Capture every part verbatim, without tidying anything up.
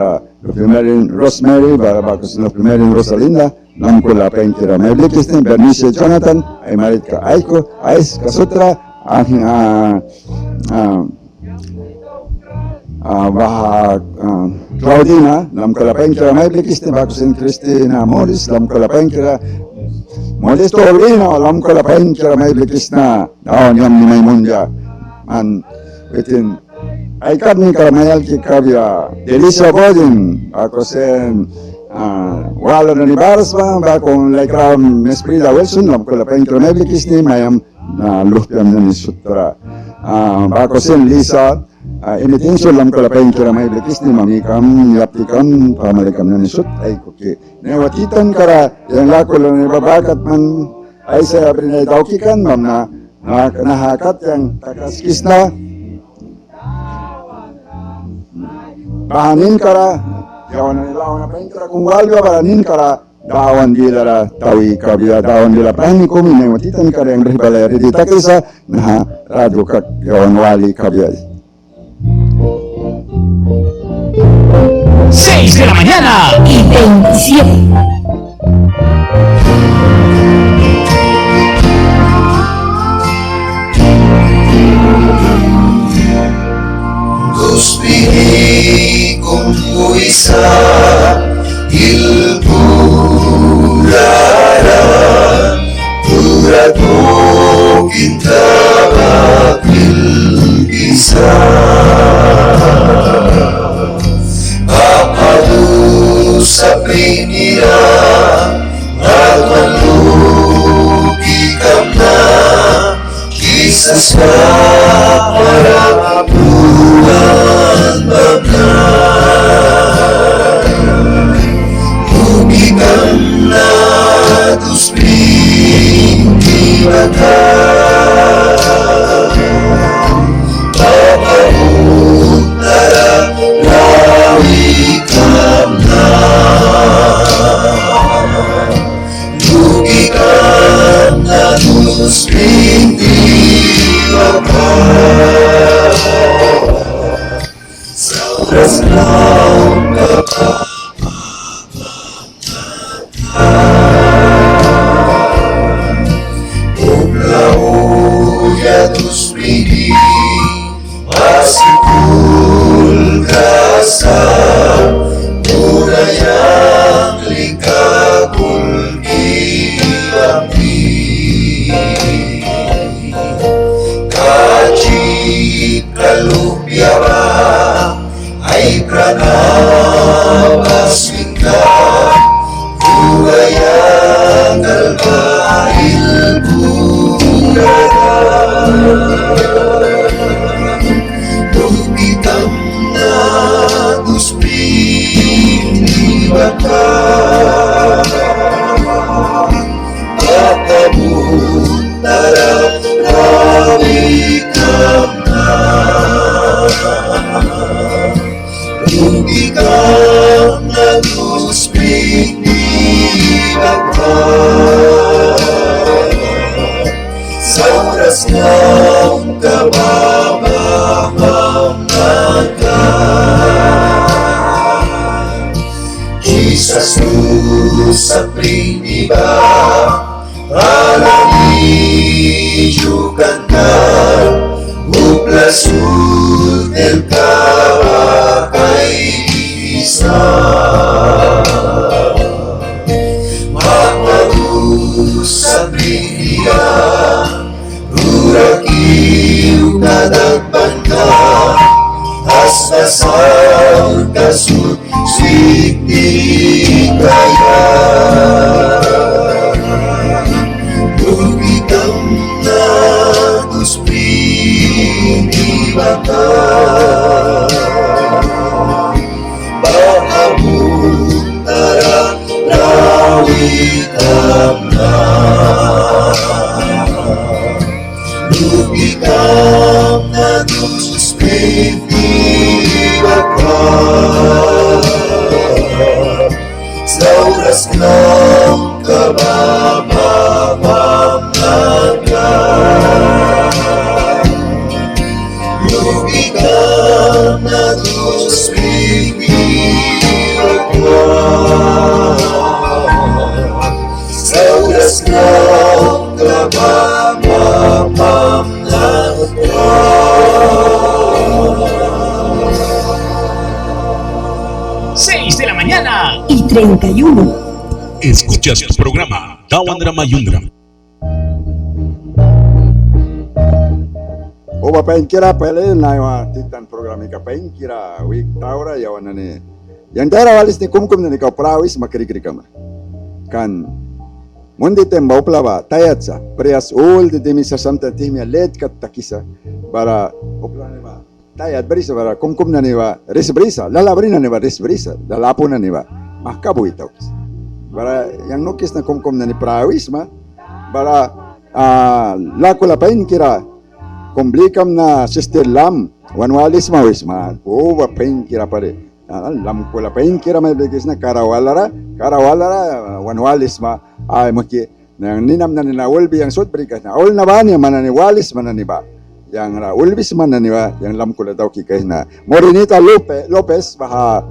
Luhpia Mary, Rosemary, bara baku sin Luhpia Mary Rosalinda, lamkula painkira mai blikisni. Bernice Jonathan, ai maritka Aiko, Aiska Sutra, baha Claudina, lamkula painkira mai blikisni. Baku sin Cristina Morris, lamkula painkira, Modesto Lino, lamkula painkira mai blikisna. Dawan yamni mai munbia. Man witin ai karnika ra mai alki kabia Delisa Bodin, baku sin wala nani bara sma, baku laikra Miss Frida Wilson, lamkula painkira mai blikisni. Maiam luhpiam nani sutra, baku sin Lisa, initin sut lamkula painkira mai blikisni. Mamikam, yaptikam, pamalikam nani sut aikuki. Naiwa titankara yang lakula nani ba bakat man aisa brin ai dauki kan bamna. Naha kat yang takaskisna. Baha ninkara yawan nani lawana painkira kum walbia bara ninkara Dawan bilara tawi kabia. Dawan bila prahni kumi. Naiwa titankara yang brih balaia ridi takisa naha radio kat yawan wali kabia. Seis de la mañana y veintisiete. Duspini kum wisa il purara, pura tukin tabak il bisa. Apa dusa prinira, Atman luki kamna, kisas para puan bamna. Luki kamna dus printi bata. Papa untara lawi kamna. Luki kamna dus printi bata. Sauras laun kapa. Upla uya dus printi. Basi kulkasa, pura yang lika kulki bamni. Kachi kaluhpia ba, ai prana ba swinka. Pura yang kalba il purara. Luki kamna dus printi bata. Papa untara lawi kamna. Luki kamna dus printi bata. Sauras laun kapa ba mamna kan. Jisas dusa printi ba Ala ni jukan kan, upla sultelka ba kaisa. Mahma dusa prihnira, rura kiuka dakbanka, asta saurka sut siti kaia. Luki kamna dus prihni bata. Baha mun De la mañana y treinta y uno. Escuchas tu programa Dawan ra Mayunram. Uba painkira pali naiwa titan programika painkira wik taura yawan nani. Yang dara walisni kumkum nani kau prawisma krikrikama. Kan mundi taim ba upla ba tayat sa, prias ul di dimisa, samtaim tihmia let kat takisa, bara upla nani ba tayat brisa, bara kumkum nani ba ris brisa, lalah bri nani ba ris brisa, lalah apu nani ba mahka bui taukisa. Bara yang nukisna kumkum nani prawisma, bara lakula painkira kum blikamna sistir lam wan walisma wisma, uba painkira pali. Lamkula painkira mai blikisna kara walara, kara walara wan walisma ai muki. Yang ninam nani na ulbi yang sut bri kaisna, aulna bani man nani walisma nani ba, yang ra ulbisma nani ba, yang lamkula dauki kaisna Morenita López baha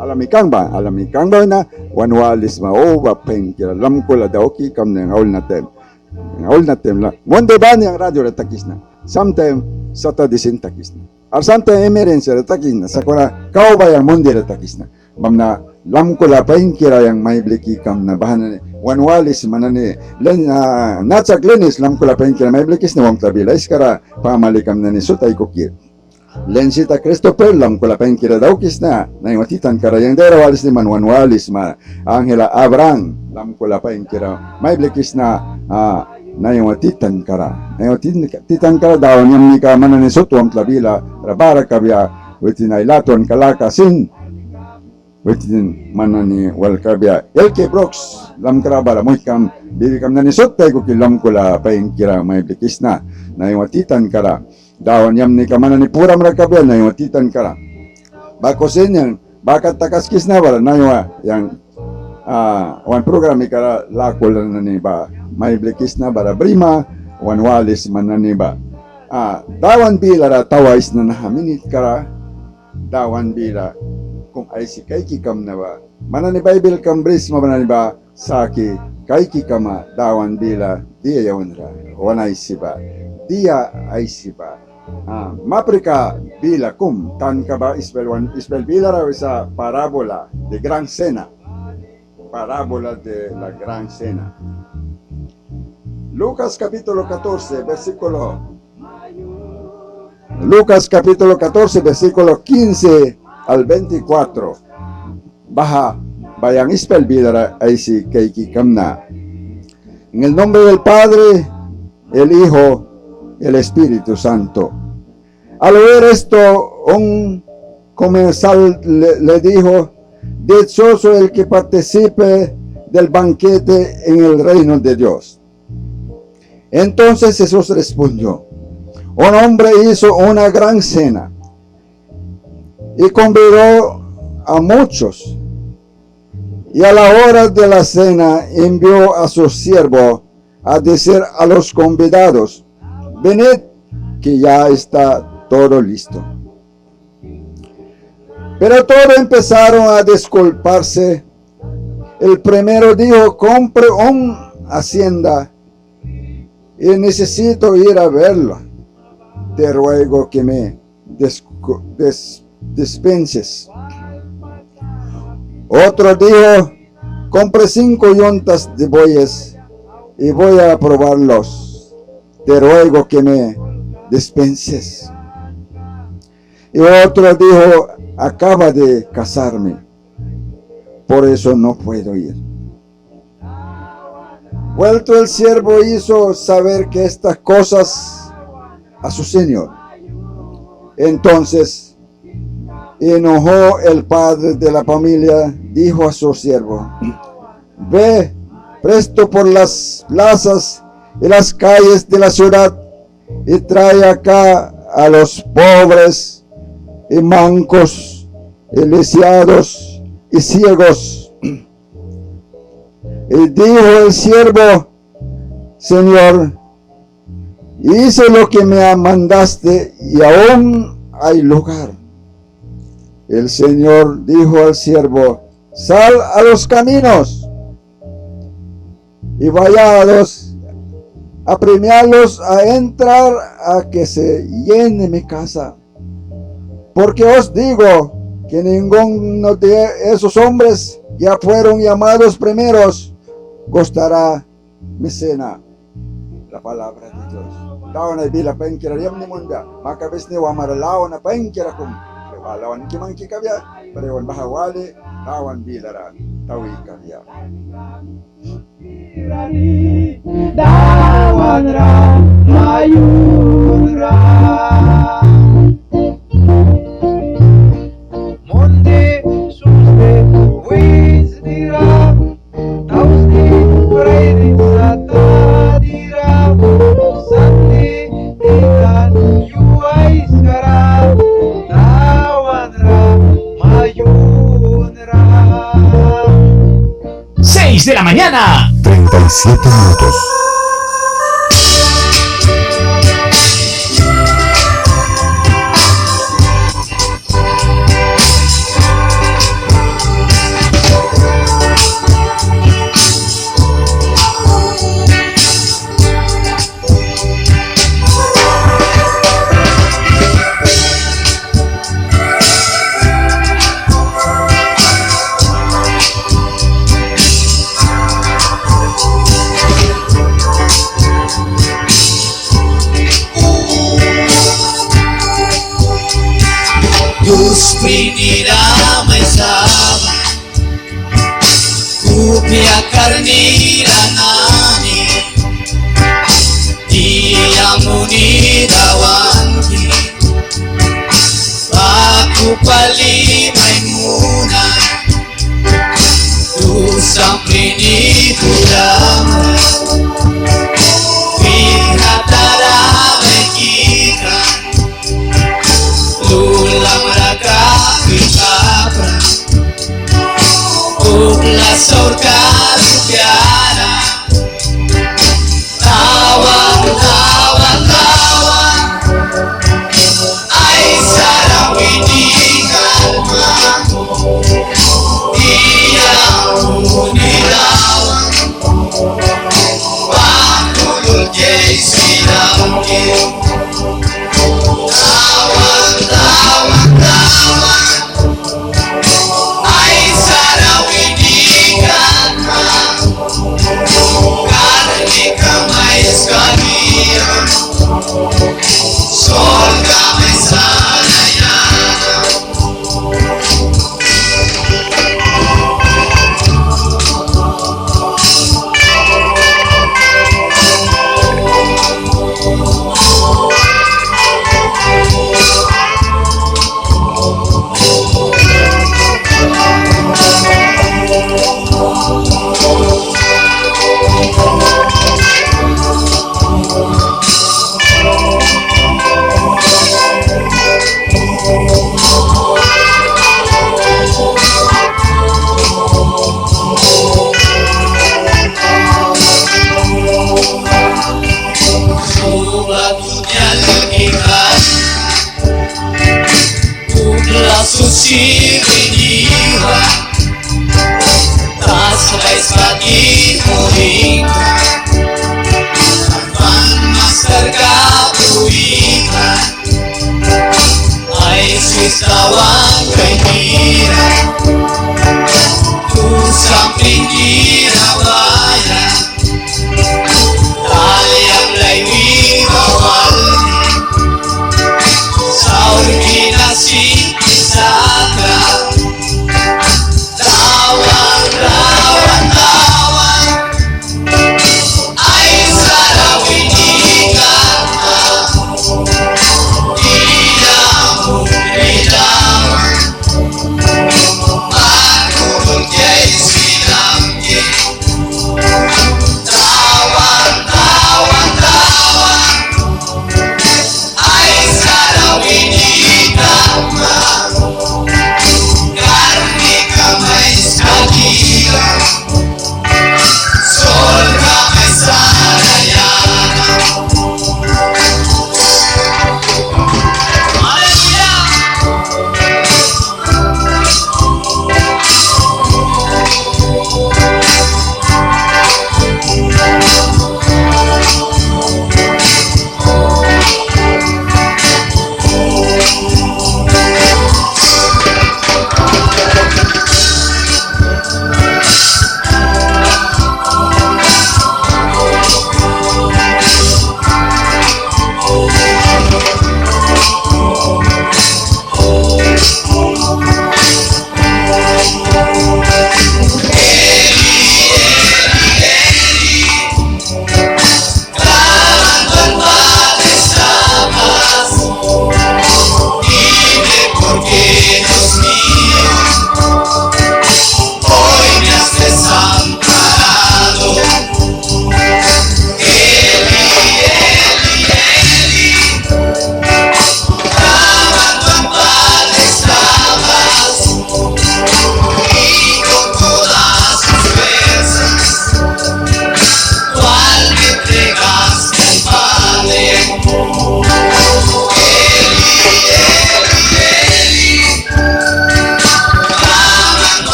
Alamikangba, Alamikangba wina wan walisma uba painkira lamkula dauki kamna yang aulna taim. Yang aulna taim la mundi bani yang radio ra takisna, samtaim Satadi sin takisna. Ar samtaim emergencia ra takisna, sakuna kau ba yang mundi ra takisna. Bamna lamkula painkira yang mai bliki kamna baha nani wan walisma nani, Len, natsak Lenis lamkula painkira mai blikisna wamtla bila aiskara pamalikam nani sut aikuki. Lensita Christopher lamkula painkira daukisna naiwa titankara, yang dara walisni man wan walisma Angela Abraham lamkula painkira mai blikisna naiwa titankara, naiwa titankara Dawan yamnika man nani sut wamtla bila ra bara kabia witin ai latwan kalaka sin. Witin man nani wal kabia Elke Brox lamkra bara muihkam bibikam nani sut aikuki lamkula painkira mai blikisna naiwa titankara. Dawan yamnika man nani puram ra kabia naiwa titankara. Baku sin yang baku takaskisna bara naiwa yang wan programikara lakula nani ba mai blikisna bara brima wan walisma nani ba. Dawan bilara tawaisna naha minitkara. Dawan bila kum aisi kaiki kamna ba man nani Baibilkam brisma ba nani ba saki kaiki kama Dawan bila dia yawanra wan aisi ba, dia aisi ba. Maprika bila kum tanka ba Ispail wan, Ispail bilara wisa parábola de gran cena. Parábola de la gran cena. Lucas capítulo catorce, versículo. Lucas capítulo catorce, versículo quince al veinticuatro. Baha ba yang Ispail bilara aisi kaiki kamna. En el nombre del Padre, el Hijo, el Espíritu Santo. Al oír esto, un comensal le, le dijo: "Dichoso el que participe del banquete en el reino de Dios". Entonces Jesús respondió: Un hombre hizo una gran cena y convidó a muchos. Y a la hora de la cena envió a su siervo a decir a los convidados: "Venid, que ya está todo listo". Pero todos empezaron a disculparse. El primero dijo: "Compré una hacienda y necesito ir a verla. Te ruego que me des-, des-, dispenses". Otro dijo: "Compré cinco yuntas de bueyes y voy a probarlos. Te ruego que me dispenses". Y otro dijo: "Acaba de casarme, por eso no puedo ir". Vuelto el siervo hizo saber que estas cosas a su señor. Entonces, enojó el padre de la familia, dijo a su siervo: "Ve presto por las plazas y las calles de la ciudad y trae acá a los pobres y mancos y lisiados y ciegos". Y dijo el siervo: "Señor, hice lo que me mandaste y aún hay lugar". El señor dijo al siervo: "Sal a los caminos y vallados, apremialos a entrar a que se llene mi casa. Porque os digo que ninguno de esos hombres ya fueron llamados primeros gustará mi cena. La palabra de Dios. Dawan ai bila painkira ra yamni munbia. Makabisni wamara lawana painkira kum. Lawana ki mangki kabia. Pero wan baha wali Dawan bilara tawi kabia. Dawan ra mayunram. Monday, Tuesday, Wednesday ra, Thursday, Friday, Saturday ra, Sunday, titan yu aiskara, Dawan ra mayunram. Seis de la mañana. Treinta y siete minutos. Yus pini ra mai saba, kupia karni ra nani, dia muni Dawanki, baku pali mai munan. Tu samprini tu dama, fiha tara mai kikan, lulam raka fiha pra, upla saurka dukiara. Dawan, Dawan, Dawan, ai sara wini kalma. Dia muni Dawan, baku lul Jesi Dawan. Dawan, Dawan, Dawan, ai sara wini kalma.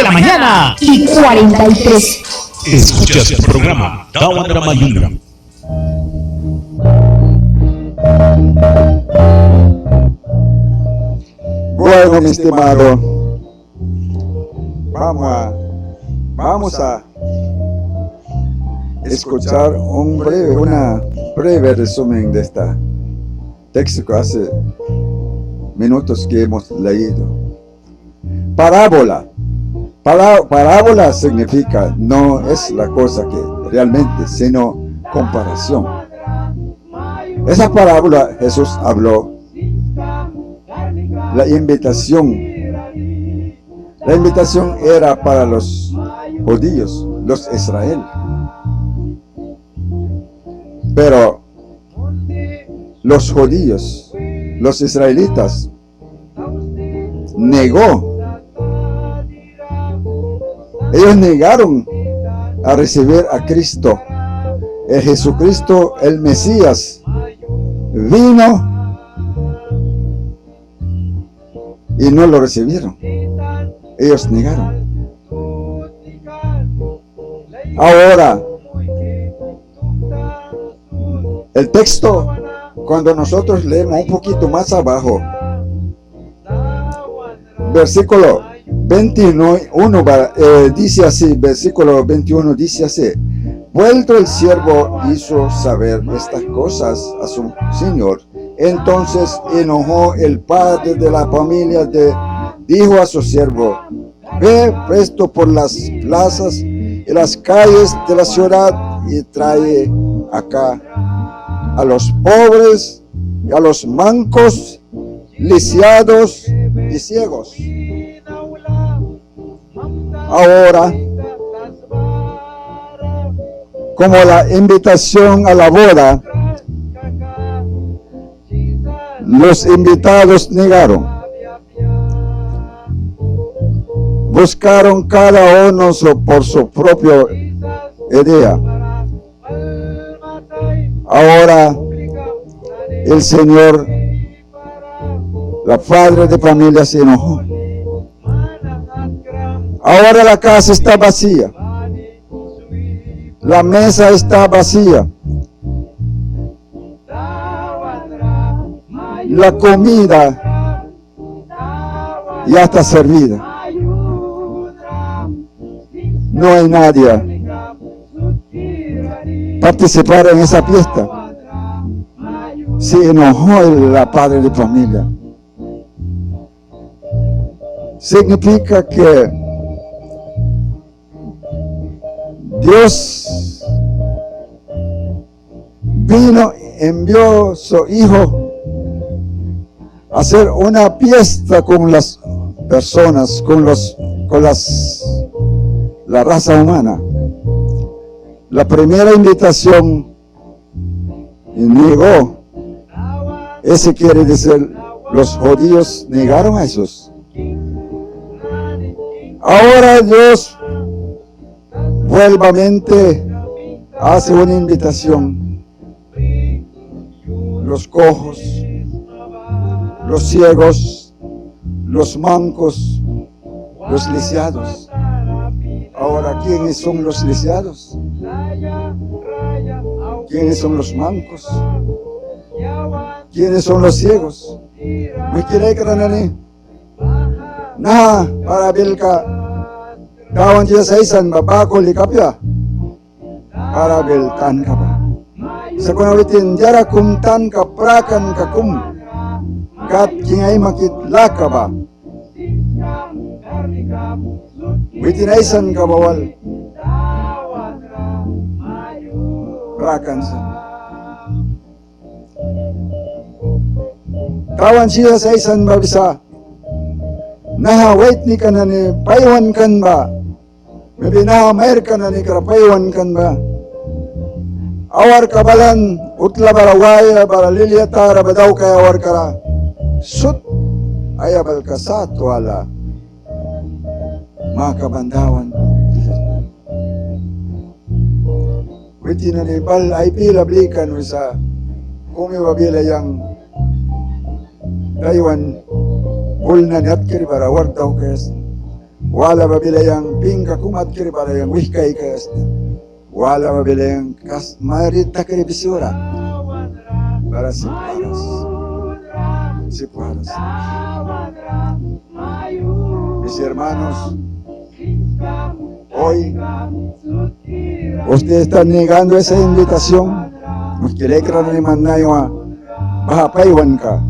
La mañana y cuarenta y tres. Escuchas tu programa Dawan ra Mayunram. Bueno, mi estimado, vamos a, vamos a escuchar un breve, una breve resumen de esta texto que hace minutos que hemos leído. Parábola. Pará-, parábola significa, no es la cosa que realmente, sino comparación. Esa parábola Jesús habló la invitación. La invitación era para los judíos, los Israel. Pero los judíos, los israelitas, negó. Ellos negaron a recibir a Cristo. El Jesucristo, el Mesías, vino y no lo recibieron. Ellos negaron. Ahora, el texto, cuando nosotros leemos un poquito más abajo, versículo veintiuno, va, eh, dice así, versículo veintiuno dice así: Vuelto el siervo hizo saber estas cosas a su señor. Entonces enojó el padre de la familia, de, dijo a su siervo: Ve presto por las plazas y las calles de la ciudad y trae acá a los pobres y a los mancos, lisiados y ciegos. Ahora, como la invitación a la boda, los invitados negaron. Buscaron cada uno su, por su propia idea. Ahora el Señor, la padre de familia se enojó. Ahora la casa está vacía. La mesa está vacía. La comida ya está servida. No hay nadie participar en esa fiesta. Se enojó el, la padre de familia. Significa que Dios vino, envió su hijo a hacer una fiesta con las personas, con los, con las, la raza humana. La primera invitación negó. Ese quiere decir, los judíos negaron a Jesús. Ahora Dios vuelvamente hace una invitación. Los cojos, los ciegos, los mancos, los lisiados. Ahora, ¿quiénes son los lisiados? ¿Quiénes son los mancos? ¿Quiénes son los ciegos? Muihki laikra nani, naha parabilka Dawan Jisas aisan ba baku lika apia. Parabil tanka ba. Sakuna witin diara kum tanka prakanka kum Gad king aimakit laka ba. Witin aisanka ba wal prakan sa. Dawan Jisas aisan ba wisa, naha waitnika nani paiwan kan ba, maybe naha mairka nani kra paiwan kan ba, awarka balan utla bara waia bara lilia tara ba daukaia awarkara sut aibalka sat wala. Makaban Dawan Jisas. Witin nani bal ai bila blikan wisa, kumi ba bila yang daiwan bul nani atkiri bara wark daukaia sa. Wala ba bila yang pingka kum atkri bara yang wih kaikaia sna. Wala ba bila yang kas mari takri bisi ura. Bara sip waras. Sip waras. Mis hermanos, hoy usted está negando esa invitación. Muihki laikra nani, man naiwa baha paiwanka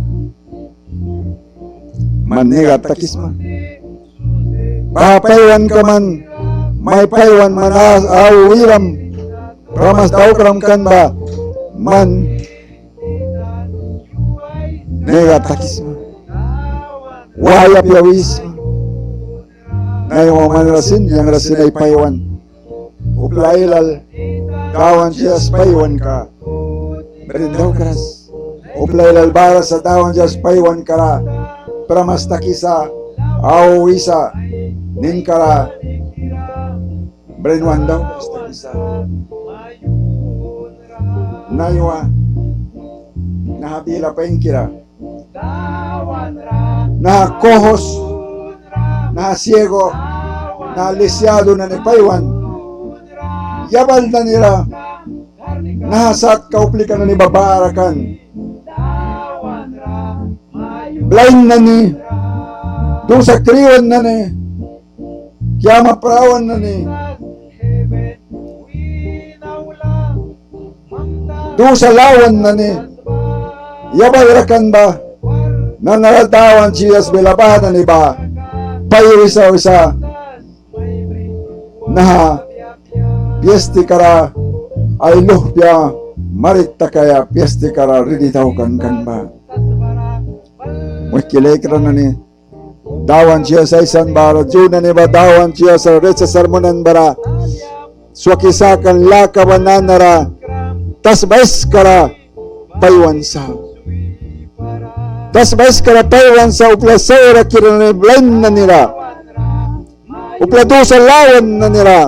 man nega takisma. Baha paiwanka man, mai paiwan man au wiram pramas daukram kan ba man nega takisma. Waia apia wisma. Naiwa man ra sin, yang ra sin ai paiwan. Upla ailal Dawan Jisas paiwanka brin daukras. Upla ailal bara sa Dawan Jisas paiwanka ra pramas takisa, au wisa, ninkara brin wan daukras takisa. Naiwa naha bila painkira, naha cojos, naha ciego, naha lisiado nani paiwan yabal nani ra, naha satka uplika nani ba bara kan. Blain nani, dusa kriwan nani, kiama prawan nani, dusa lawan nani yabal ra kan ba, nanara Dawan Jisas bila baha nani ba pai wisa wisa naha piastika ra ai luhpia marit takaia piastika ra ridi daukan kan ba. Muihki laikra nani, Dawan Jisas aisan bara Ju nani ba Dawan Jisas ra rechazar munan bara swaki sakan laka ba nanara tasba aiskara paiwan sa. Tasba aiskara paiwan sa upla saurakira nani, blain nani ra, upla dusa lawan nani ra,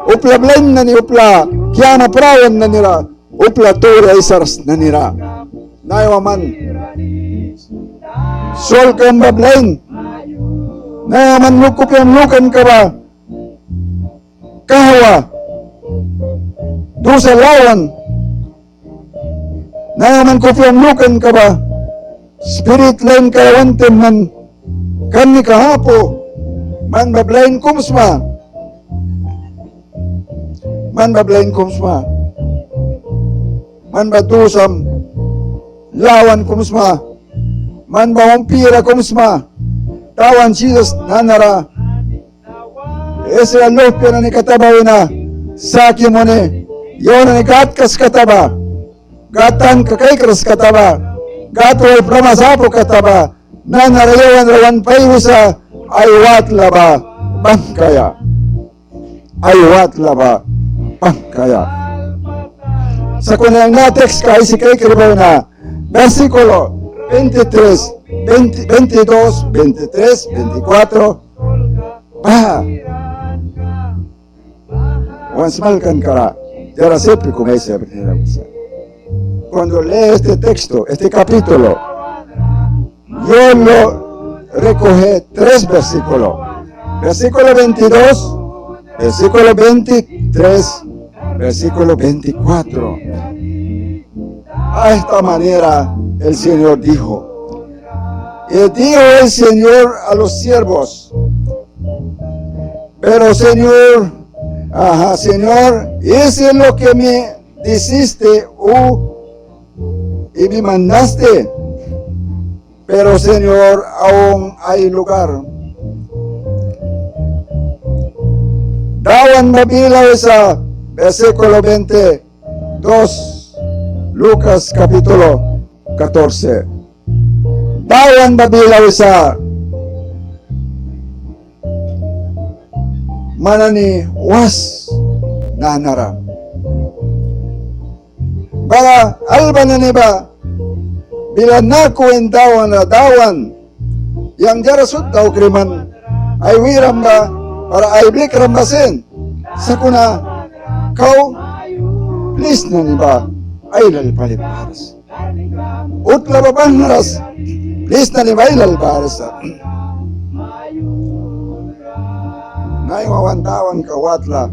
upla blain nani, upla kiama prawan nani ra, upla turi aisaras nani ra. Naiwa man swalkam ba blain. Naiwa man kupiam lukanka ba kahwa, dusa lawan. Naiwa man kupiam lukanka ba spirit lainkara wan taim man karnika apu. Man ba blain kum sma. Man ba blain kum sma. Man ba dusam lawan kum sma. Man ba umpira kum sma. Dawan Jisas nanara Israel luhpia nani kata ba wina saki muni, yawan nani Gâdkas kata ba, Gâd tanka kaikras kata ba, Gâd wal pramas apu kata ba, nanara yawan ra wan pai wisa ai watla ba bangkaia. Ai watla ba bangkaia. Sakuna yang naha tekstka aisi kaikri ba wina, versículo veintitrés, veinte, veintidós, veintitrés, veinticuatro, baha wan smalkanka ra diara sip kum aisi brinira wisa. Cuando lee este texto, este capítulo, yo lo recogí tres versículos. Versículo veintidós, versículo veintitrés, versículo veinticuatro. A esta manera el Señor dijo. Y dijo el Señor a los siervos: Pero Señor, ajá, Señor, hice lo que me dijiste, uh, y me mandaste. Pero Señor, aún hay lugar. Dawan ba bila wisa, versículo veintidós, Lucas capítulo catorce. Dawan ba bila wisa, man nani was nanara. Bara alba nani ba bila naku win Dawan ra: Dawan, yang diara sut daukri man ai wiram ba bara ai blikram ba sin. Sakuna kau plis nani ba ailal pali bara sa. Utla ba banghwras, plis nani ba ailal bara sa. Naiwa wan Dawanka watla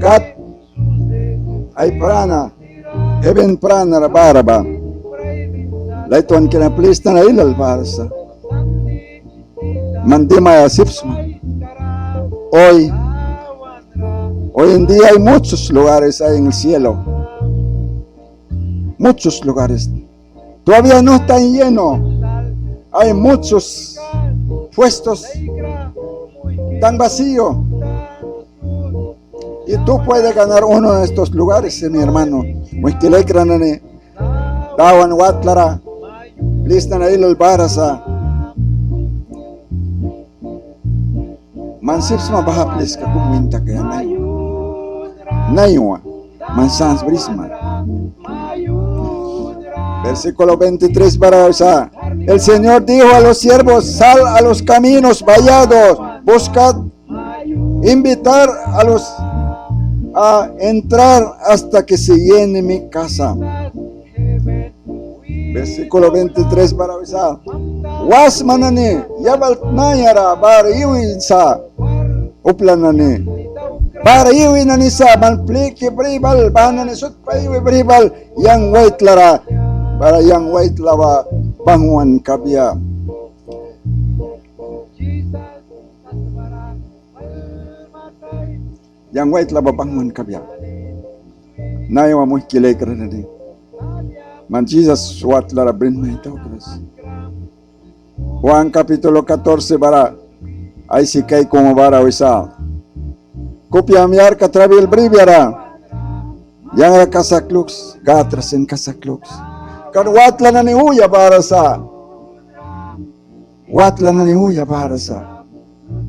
Gad ai prana, heben pranara bara ba latwankira plis nani ailal bara sa. Man dimaia sip sma. Hoy, hoy en día hay muchos lugares ahí en el cielo. Muchos lugares. Todavía no está lleno. Hay muchos puestos. Tan vacío. Y tú puedes ganar uno de estos lugares, eh, mi hermano. Muihki laikra nani, Dawan watlara plis nani ailal bara sa. Man sip sma baha pliska kum win takaia naiwa. Naiwa man sans brisma. Versículo veintitrés bara wisa: El Señor dijo a los siervos: sal a los caminos vallados, buscad invitar a los a entrar hasta que se llene mi casa. Versículo veintitrés bara wisa: Wasma nani yabal tnayara bara iwi sa, upla nani bara iwi nani sa, man pliki bri bal, baha nani sut paiwi bri bal yang waitlara, bara yang waitla ba banghwan kabia. Yang waitla ba banghwan kabia. Naiwa muihki laikra nani, man Jisas watlara brin mai daukras. Juan capítulo catorce bara aisi kaikuma bara wisa: Kupiam yarka trabil bribiara, yang ra kasak luks, Gâd ra sin kasak luks. Kan watla nani uya bara sa. Watla nani uya bara sa.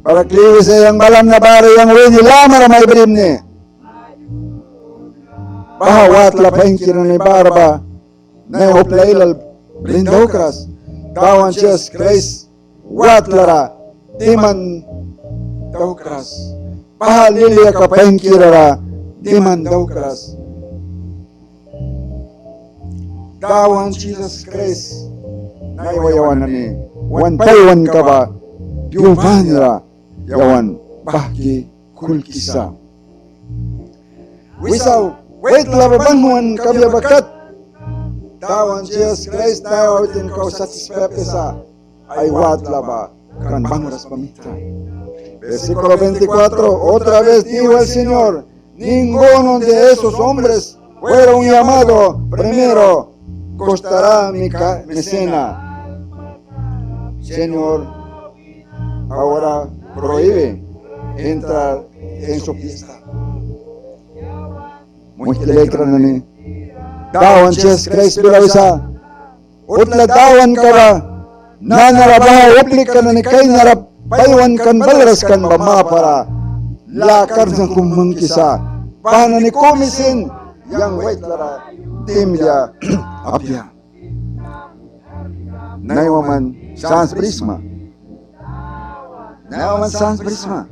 Bara kli wisa: yang balamna bara yang wini lamara mai brimni. Baha watla painkira nani bara ba naiwa upla ailal brin daukras. Dawan Jisas Kraist watlara diman daukras. Baha lilia ka painkira ra diman daukras. Dawan Jisas Kraist naiwa yawan nani wan paiwanka ba pyu banira yawan bahki kulkisa. Wisa waitla ba banghwan kabia ba kat, Dawan Jisas Kraist naiwa witin kau satisfy apia sa ai watla ba kan banghwras ba mita. Versículo veinticuatro: Otra vez dijo el Señor: ninguno de esos hombres fueron llamado primero gustará mi ca-, mi cena. Señor ahora prohíbe entrar en su fiesta. Muihki laikra nani, Dawan Jisas Kraist bila wisa: Utla dawanka ba nanara baha uplika nani kainara paiwan kan balras kan ba mapara lâ karna kum mangkisa. Baha nani kumi sin yang waitlara dimbia apia. Naiwa man sans brisma. Naiwa man sans brisma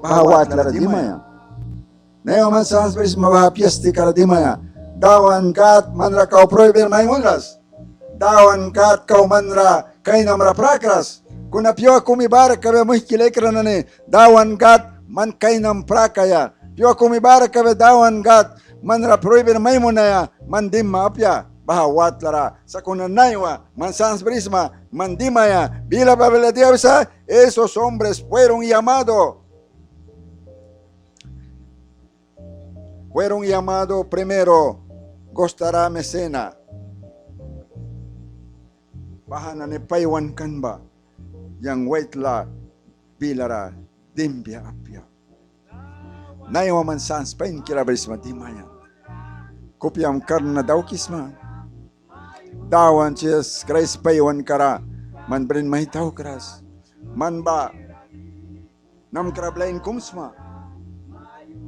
baha watlara dimaia. Naiwa man sans brisma baha piastikara dimaia. Dawan Gâd manra kau prohibir mai munras. Dawan Gâd kau manra kainamra prakras. Kuna pyua kumi bara kabia, muihki laikra nani, Dawan Gâd man kainam prakaia. Pyua kumi bara kabia Dawan Gâd manra prohibir mai munaia, man dimma apia baha watlara. Sakuna naiwa man sans brisma, man dimaia. Bila ba bila dia wisa: esos hombres fueron llamado, fueron llamado primero gustará mi cena. Baha nani paiwan kan ba yang waitla bilara dimbia apia. Naiwa man sans painkira brisma dimaia. Kupiam karna daukisma. Dawan Jisas Kraist paiwankara man brin mai daukras. Man ba namkra blain kum sma.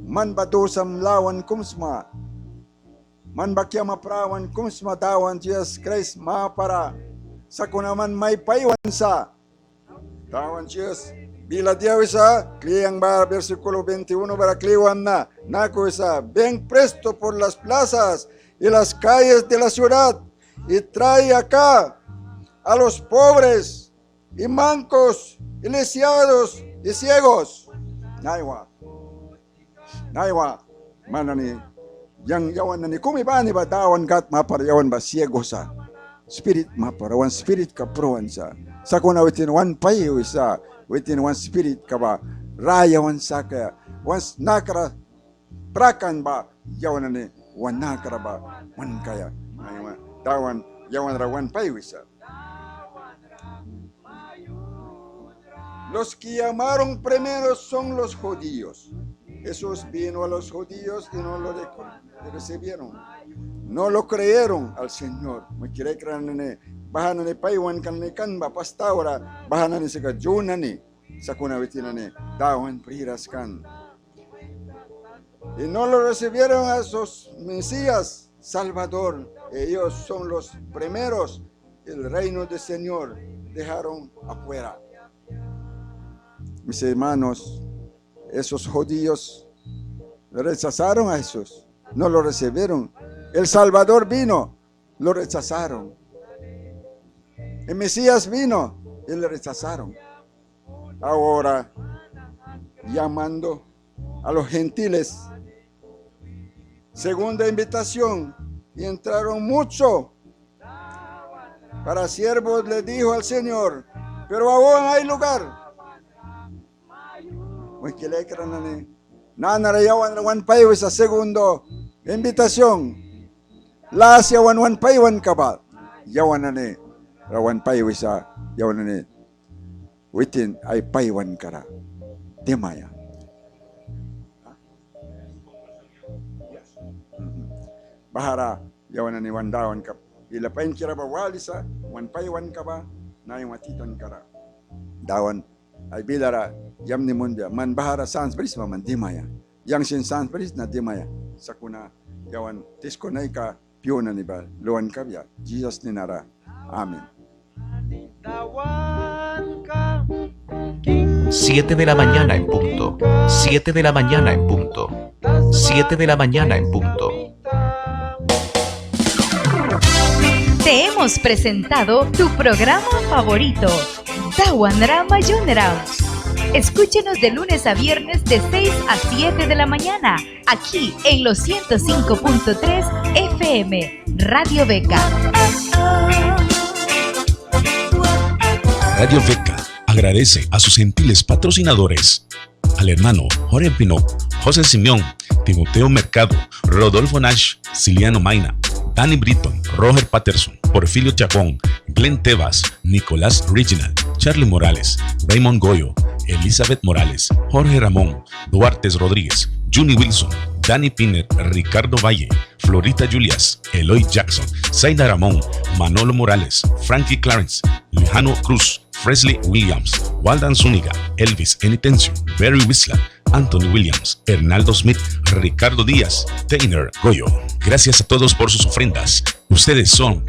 Man ba dusam lawan kum sma. Man ba kiama prawan kum sma Dawan Jisas Kraist mapara. Sakuna man mai paiwan sa. Dawan Jisas bila dia wisa, kli yang bara versículo veintiuno bara kli wamna. Naku wisa: ven presto por las plazas y las calles de la ciudad, y trae acá a los pobres y mancos y lisiados, Y ciegos. Naiwa. Naiwa. Man nani, yang yawan nani kumi bani ba Dawan Gâd mapara yawan ba ciego sa. Spirit mapara, wan spiritka pruan sa. Sakuna witin wan pai wisa, witin wan spiritka ba raya wan sakaia, wan nakra prakan ba yawan nani wan nakra ba wan kaia. Naiwa Dawan yawan ra wan pai wisa. Los que llamaron primero son los judíos. Jesús vino a los judíos y no lo rec-, recibieron. No lo creyeron al Señor. Muihki laikra nani, baha nani paiwanka nani kan ba pas taura, baha nani sika Ju nani. Sakuna witin nani Dawan briras kan. Y no lo recibieron a sus Mesías, Salvador. Ellos son los primeros, el reino del Señor dejaron afuera. Mis hermanos, esos judíos rechazaron a Jesús, no lo recibieron. El Salvador vino, lo rechazaron. El Mesías vino y le rechazaron. Ahora, llamando a los gentiles. Segunda invitación, y entraron mucho. Para siervos le dijo al Señor, pero aún hay lugar. Muihki laikra nani, nanara yawan ra wan pai wisa segundo invitación. Las yawan wan paiwanka ba, yawan nani ra wan pai wisa, yawan nani witin ai paiwanka ra dimaia. Bahara yawan nani wan Dawanka bila painkira ba walisa, wan paiwanka ba naiwa titanka ra. Dawan ai bilara yamni munbia, man bahara sans brisma man dimaia. Yang sin sans brisna dimaia. Sakuna yawan tiskuna aika pyu nani ba luan kabia. Jisas ninara. Amen. Siete de la mañana en punto. Siete de la mañana en punto. Siete de la mañana en punto. Te hemos presentado tu programa favorito, Dawan ra Mayunram. Escúchenos de lunes a viernes de seis a siete de la mañana, aquí en los ciento cinco punto tres F M, Radio Beca. Radio Beca agradece a sus gentiles patrocinadores: al hermano Jorge Pinot, José Simeón, Timoteo Mercado, Rodolfo Nash, Ciliano Maina, Danny Britton, Roger Patterson, Porfirio Chacón, Glenn Tebas, Nicolás Reginald, Charlie Morales, Raymond Goyo, Elizabeth Morales, Jorge Ramón, Duartes Rodríguez, Juni Wilson, Danny Piner, Ricardo Valle, Florita Julias, Eloy Jackson, Zaida Ramón, Manolo Morales, Frankie Clarence, Lijano Cruz, Fresley Williams, Waldan Zúñiga, Elvis Enitencio, Barry Wisla, Anthony Williams, Hernaldo Smith, Ricardo Díaz, Teiner Goyo. Gracias a todos por sus ofrendas. Ustedes son